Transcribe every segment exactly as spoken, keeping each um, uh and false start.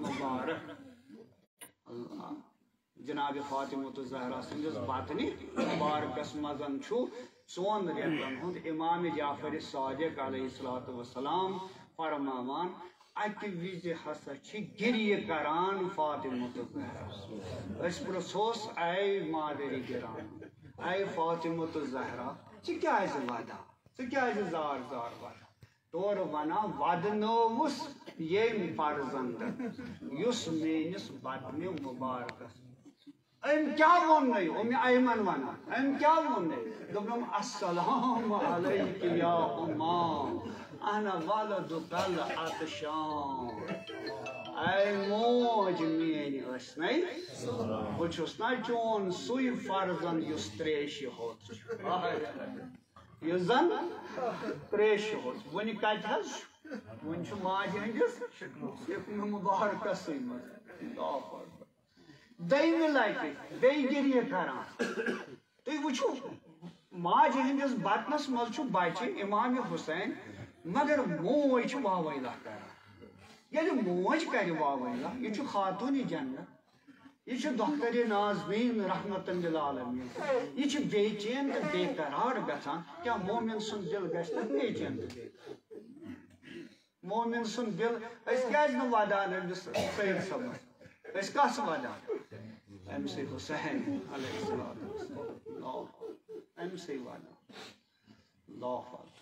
مبارک۔ اللہ، جناب فاطمہ الزہرا سٕنٛدِس بطنِ مبارکس منٛز چھُ ژۄن رٮ۪تن ہُنٛد امام جعفر صادق علیہ الصلوۃ والسلام فرماوان، اکہِ وِزِ ہسا چھِ گریہِ کران فاطمہ الزہرا۔ أسۍ پرٛژھوس، اے مادری گران، اے فاطمہ الزہرا، ژٕ کیازِ ودان؟ ژٕ کیازِ زار زار ودان؟ تورٕ ونان، ودنٲوُس ییٚمۍ فرزندن، یُس میٲنِس بطنِ مبارکس۔ أمۍ کیٛاہ ووٚن نَے؟ اُمہِ ایمن ونان، أمۍ کیٛاہ ووٚن نَے؟ دوٚپنم، السلام علیک یا اما، انا ولدک العطشان۔ اے موج میٲنۍ ٲسۍ نَے، بہٕ چھُس نا چون سُے فرزند یُس تریشہِ ہوٚت چھُ۔ یُس زن تریشہِ ہوٚت۔ وُنہِ کتہِ حظ چھُ؟ وُنہِ چھُ ماجہِ ہٕنٛدِس شِکنہٕ مُبارکسٕے منٛز۔ اللہ اکبر۔ دوٚیمہِ لٹہِ بیٚیہِ گریہِ کران۔ تُہۍ وٕچھِو، ماجہِ ہٕنٛدِس بطنس منٛز چھُ بچہِ امام حسین، مگر موج چھِ واویلا کران۔ ییٚلہِ موج کرِ واویلا، یہِ چھُ خاتوٗنِ جنت۔ یہِ چھُ دخترِ نازنین رحمتن للعالمین۔ یہِ چھِ بے چین تہٕ بے قرار گژھان۔ کیٛاہ مومن سُنٛد دل گژھِ نہٕ بے چین تہٕ بے قرار؟ مومن سُنٛد دل، أسۍ کیٛازِ نہٕ ودان أمِس سید صٲبس؟ أسۍ کس ودان؟ أمۍ سٕے حسین علیہ السلام۔ أمۍ سٕے ودان۔ اللہ اکبر۔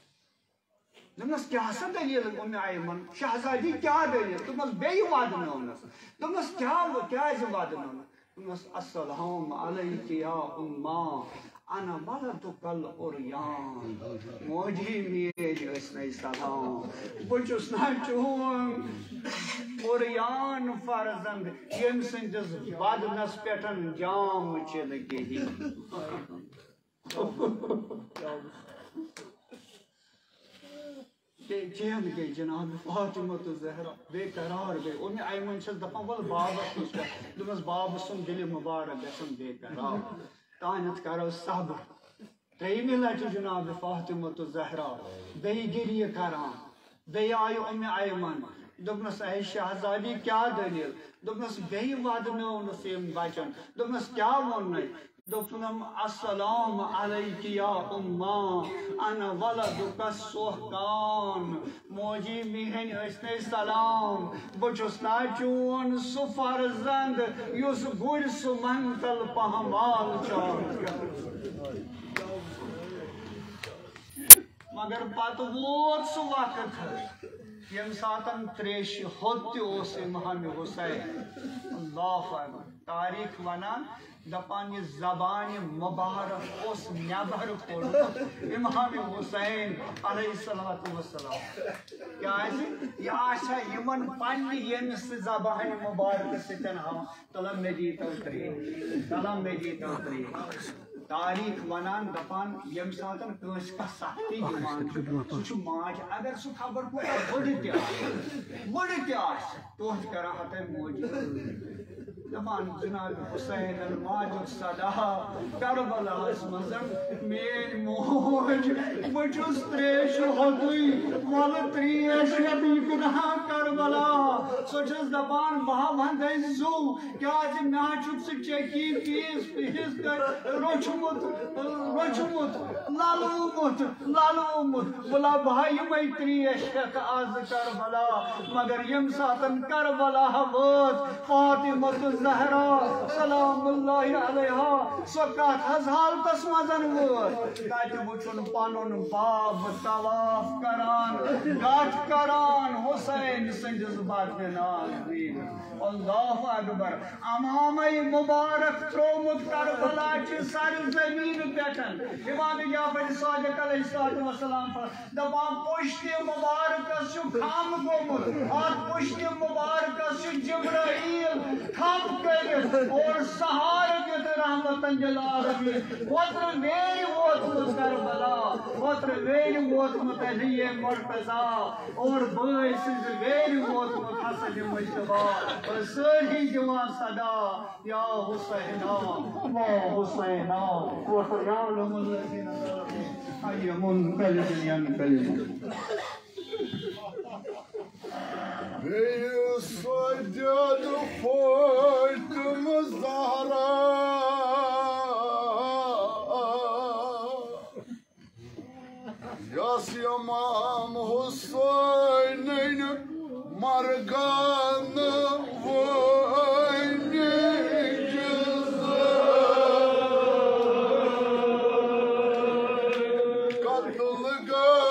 دوٚپنَس، "کیٛاہ سا دٔلیٖل اُمہِ ایمن؟ شہزادی کیٛاہ دٔلیٖل؟" دوٚپنَس، "بیٚیہِ وَدنٲونَس۔" دوٚپنَس، "کیٛاہ وَ-، کیٛازِ وَدنٲونَس؟" دوٚپنَس، "السلام علیک یا اما، انا ولدک العریان۔" موجی میٲنۍ ٲسۍ نَے سلام، بہٕ چھُس نہ چون عریان فرزند، ییٚمہِ سٕنٛدِس بدنس پٮ۪ٹھ جام چھِنہٕ کِہیٖنۍ۔ بے چین گٔے جناب فاطمہ الزہرا، بے قرار گٔے۔ اُمہِ ایمن چھَس دَپان، "وَلہٕ بابَس نِش کَر۔" دوٚپمَس، "بابہٕ سُنٛد دِلہِ مُبارک گژھن بے قرار۔ تانٮ۪تھ کَرو صبر۔" ترٛیٚیِمہِ لَٹہِ جناب فاطمہ الزہرا بیٚیہِ گِریہِ کَران۔ بیٚیہِ آیہِ اُمہِ ایمن، دوٚپنَس، "اے شہزادی، کیٛاہ دٔلیٖل؟" دوٚپنَس، بیٚیہِ وَدنٲونَس ییٚمۍ بَچَن۔ دوٚپنَس، "کیٛاہ ووٚننَے؟" دوٚپنَم، "السلام علیک یا اما، انا ولدک السہکان۔" موجی میٲنۍ ٲسۍ نَے سلام، بہٕ چھُس نا چون سُہ فرزند یُس گُرۍ سُہ منتل پہمال چھُ۔ مگر پتہٕ ووت سُہ وقت، ییٚمہِ ساتن تریشہِ ہوٚت تہِ اوس امام حسین۔ اللہ اکبر۔ تاریخ ونان، دپان، یہِ زبانہِ مبارک اوس نٮ۪بر کوٚڑمُت امام حسین علیہ الصلوۃ والسلام۔ کیازِ یہِ آسہِ ہا یِمن پننہِ ییٚمہِ سۭتۍ زبانہِ مبارکہٕ سۭتۍ ہاوان، تلم مےٚ دیٖتو ترٛیش، تلم مےٚ دیٖتو ترٛیش۔ تاریخ ونان، دپان، ییٚمہِ ساتن کٲنٛسہِ کانٛہہ سختی یِوان چھُ، سُہ چھُ ماجہِ، اگر سُہ خبر کوٗتاہ بٔڑٕ تہِ آسہِ، بٔڑٕ تہِ آسہِ، توتہِ کران ہتٲے موجہِ۔ دپان، جناب حسین ماجد صدا کربلاہس منٛز، میٲنۍ موج، بہٕ چھُس تریشہِ ہوٚتُے، وَلہٕ تریش ہیٚتھ یہِ گُناہ کربلا۔ سۄ چھَس دپان، بہٕ ہا وندے زُو، کیازِ مےٚ ہا چھُکھ ژٕ چکی پیٖس پیٖس کٔرِتھ روٚچھمُت، روٚچھمُت، للومُت، للومُت۔ بہٕ لبہٕ ہا یِمے تریش ہیٚتھ از کربلا، مگر ییٚمہِ ساتن کربلا وٲژ، فاطمہ الزہرا سلام اللہ علیہا، سۄ کتھ حظ حالتس منٛز وٲژ، تتہِ وُچھُن پنُن باب طواف کران، گتھ کران حسین سٕنٛدِس بدنہِ نازنین۔ اللہ اکبر۔ امامے مبارک ترومت کربلا چہِ سر زمین پٮ۪ٹھ۔ امام جعفر صادق علیہ الصلوۃ والسلام فرماوان، دپان، پشتِ مبارکس چھُ خم گوٚمُت، اتھ پشتِ مبارکس چھُ جبرائیل تھپھ کٔرِتھ اور سہارٕ دِتھ رحمتن للعالمین۔ اوترٕ ویرِ ووتمُت کربلا، اوترٕ ویرِ ووتمُت علی مرتضی اور بٲے سٕنٛزِ ویرِ ووتمُت حسن مجتبیٰ۔ سٲری دِوان صدا، یا حسینا، یا حسینا، وسيعلم الذين ظلموا أي منقلب ينقلبون۔ بیٚیہِ سجدٕ امام حسین مرگان وٲنِج قتل گاہ۔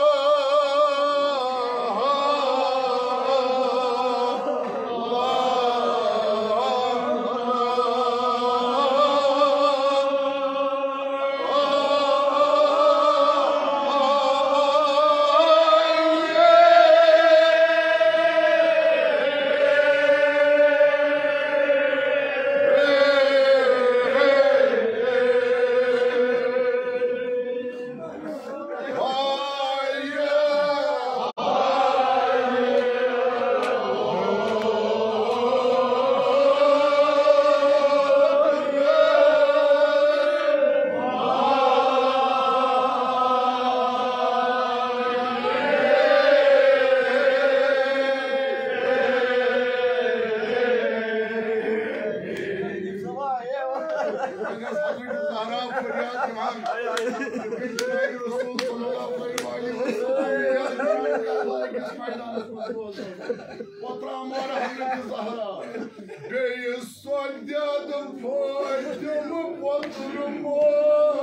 بیٚیہِ سۄ دٮ۪د فٲطمہٕ پوٚتُر مول،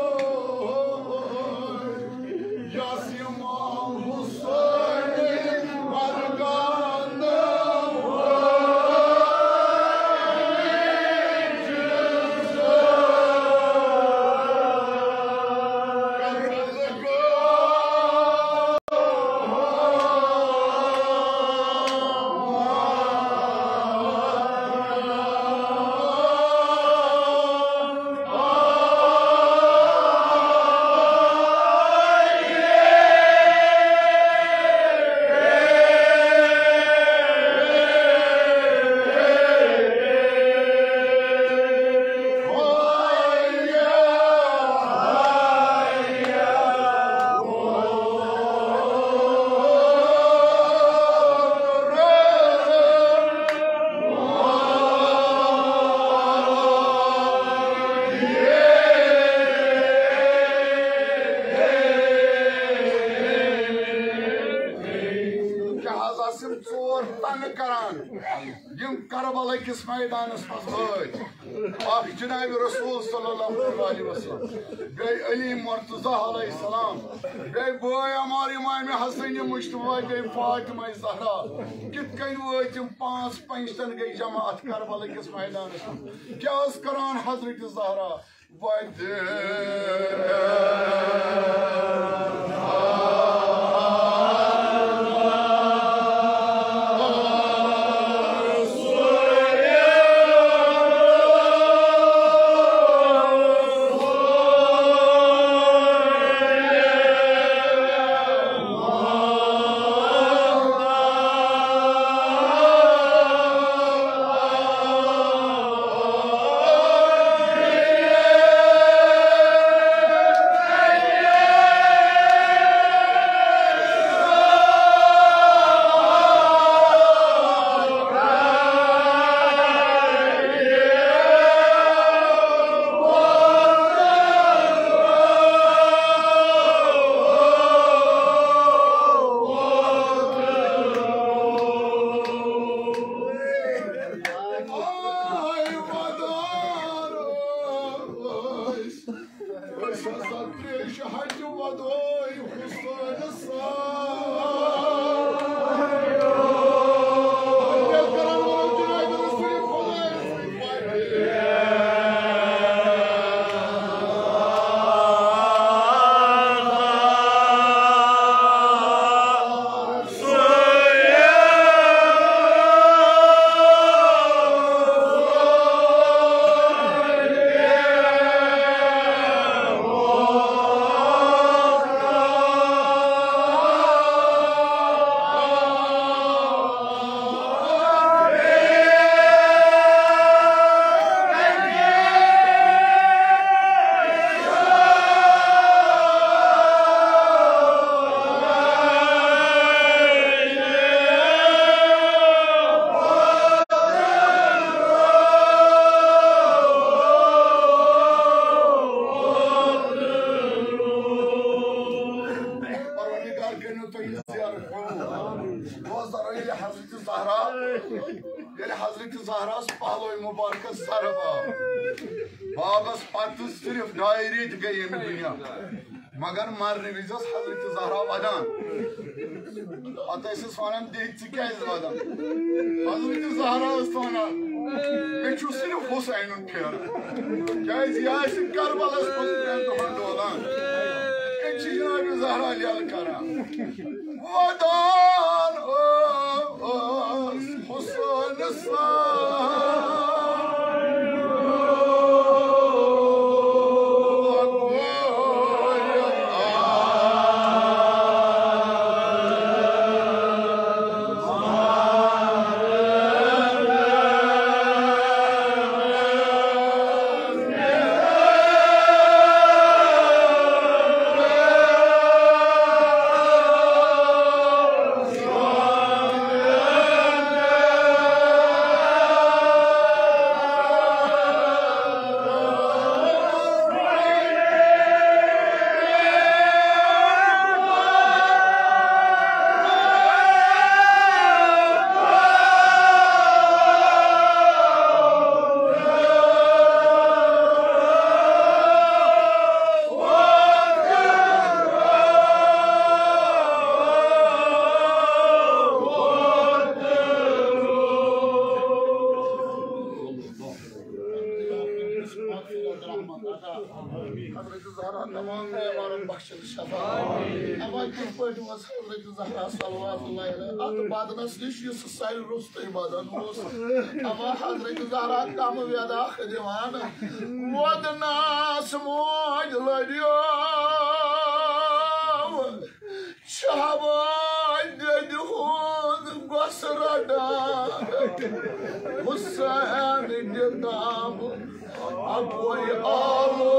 یَس امام حسین مرگان کیٛاہ حظ آسہٕ یِم ژور تنہٕ کران، یِم کربلا کِس میدانس منٛز وٲتۍ؟ اکھ جناب رسول صلی اللہ علیہ وسلم، بیٚیہِ علی مرتضی علیہ السلام، بیٚیہِ بٲے عمار امام حسن مجتبیٰ، بیٚیہِ فاطمہ زہرا۔ کِتھ کٔنۍ وٲتۍ یِم پانٛژھ پنجتن گٔے جمع اتھ کربلا کِس میدانس منٛز؟ کیٛاہ ٲس کران حضرت زہرا؟ وَتہِ حضرت زہراہس پہلوِ مبارکس سرب آو۔ بابس پتہٕ صرف ڈایہِ ریٚتۍ گٔے ییٚمہِ دُنیا، مگر مرنہٕ وِزِ ٲس حضرت زہرا ودان۔ پتہٕ ٲسِس ونان، "بیٚیہِ ژٕ کیازِ ودان؟" حضرت زہرا ٲس ونان، "مےٚ چھُ صرف حسینُن پھیران، کیازِ یہِ آسہِ کربلس منٛز ترٛٮ۪ن دۄہن ڈولان، یِتھ کٔنۍ چھِ جناب زہرا لیلہٕ کران۔" ودان ٲس حسین سان۔ حضرت زہرا تمام بیمارن بخشن شفا۔ اما کِتھ پٲٹھۍ اوس حضرت زہرا صلوات اللہ علیہ اتھ بدنس نِش، یُس ساروی روٚستُے بدن اوس؟ اما حضرت زہرا کم ویداخ دِوان، ودنس موج لٔڑیو۔ شہباز دٮ۪دِ ہُنٛد گۄسہٕ رٹان، حسین دِتام اکوے آلو۔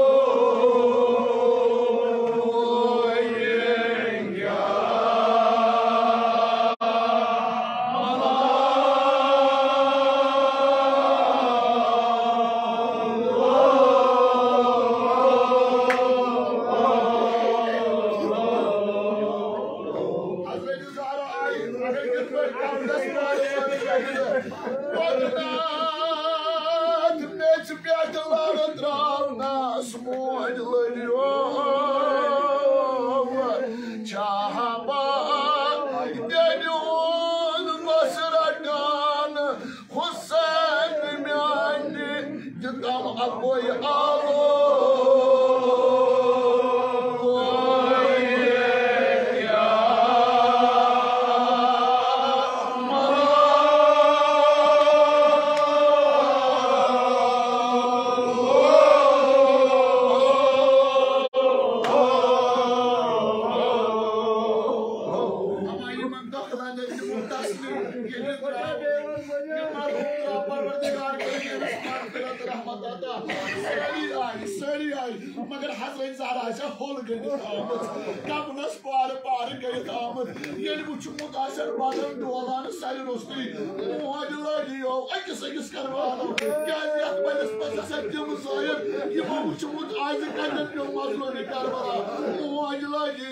حضرت زہرا آیہِ، اگر کِتھ پٲٹھۍ کانٛہہ دستور چھُ، وۄدناتھ میٚژِ پٮ۪ٹھ لَرٕ ترٛاونَس موج لٔڑیو۔ شاہباز دِیُن گۄسہٕ رَٹان، حسین میانہِ دِتم اکوے آلو۔ اما یِمن دۄکھلن ٲسۍ یِمن تسلیم، ییٚلہِ یہِ درٛاو، یہِ مرحوم درٛاو، پروردگار کٔرِنۍ أمِس مغفرت رحمت عطا۔ سٲری آیہِ، سٲری آیہِ، مگر حضرت زہرا چھےٚ ہوٚل گٔنٛڈِتھ آمٕژ، کفنس پارٕ پارٕ کٔرِتھ آمٕژ۔ ییٚلہِ وُچھمُت آسٮ۪ن بدن ڈولان سرِ روٚستُے، موج لٲگِو أکِس أکِس کربلا۔ کیازِ یتھ بٔلِس منٛز ہسا تِم زٲیِد، یِمو وُچھمُت آسہِ کتٮ۪ن پیوٚو مظلومِ کربلا۔ موج لٲگِو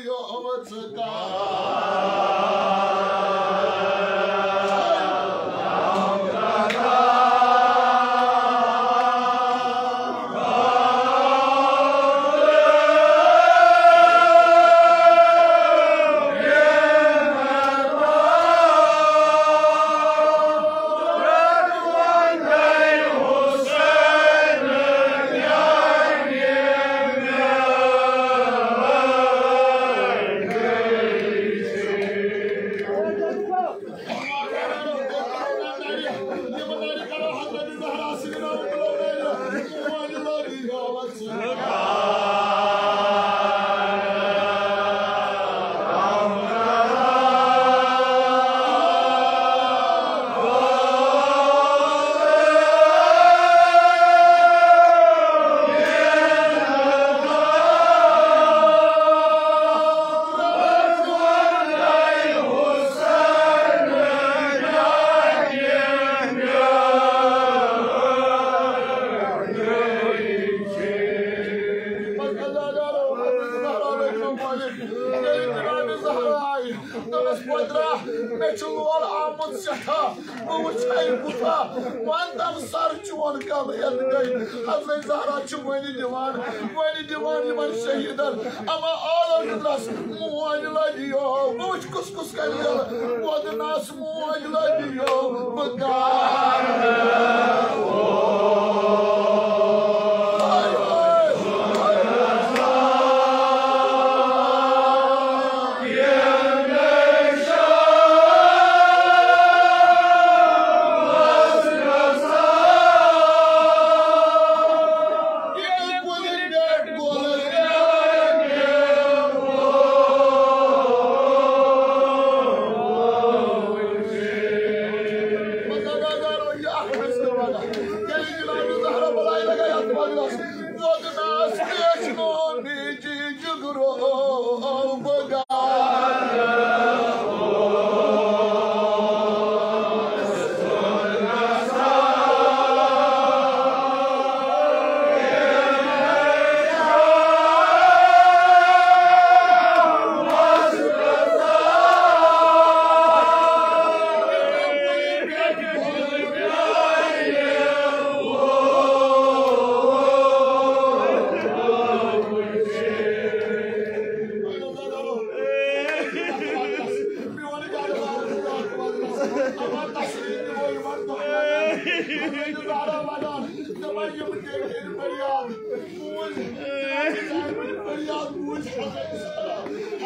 مےٚ چھُ لول آمُت۔ سٮ۪ٹھاہ، بہٕ وٕچھے بُتھا، وۄنۍ تَم سر چون کَم ہٮ۪تھ گٔے۔ حضرت زہرا چھِ وۄنۍ دِوان، وۄنۍ دِوان یِمن شہیٖدن۔ اما عالم گِدرس موج لَبیو، بہٕ وٕچھ کُس کُس کَرِ دِل۔ وۄدنس موج لَبیو، بہٕ کَرٕ۔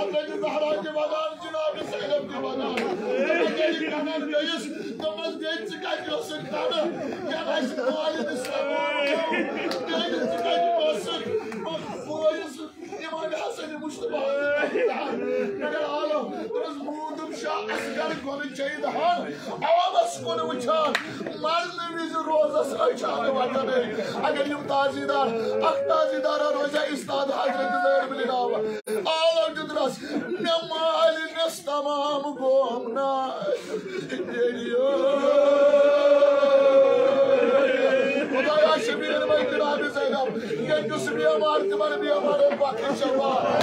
حضرت زہرا تہِ ودان، جناب زینب تہِ ودان۔ ییٚلہِ کَنن گٔیَس، دوٚپمَس، "بیٚیہِ ژٕ کَتہِ ٲسٕکھ تَنہٕ؟ یَنہٕ اَسہِ مالہِ نہٕ سَماو، بیٚیہِ ژٕ کَتہِ ٲسٕکھ؟" بہٕ ٲسٕس امام حسن مصطفیٰ۔ مگر عالم، دوٚپمَس، "موٗدُم شاہ اصغر گۄنہٕ چیٚیہِ دہان، عوامس کُن وٕچھان، مرنہٕ وِزِ روزس أچھ اَنہٕ وطنٕے۔" اگر یِم تعزیٖدار، اکھ تعزیٖدارا روزِ ہا استاد حضرت زید بن عالم۔ عالم دیُت رس، مےٚ مالہِ نٮ۪س تمام گوم نا۔ خدایا شبیر وۄنۍ جناب زینب، ییٚتہِ یُس بیمار تِمن بیمارن بخش شفا۔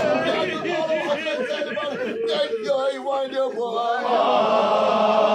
ییٚتہِ یِہوٚے وۄنۍ گوٚو۔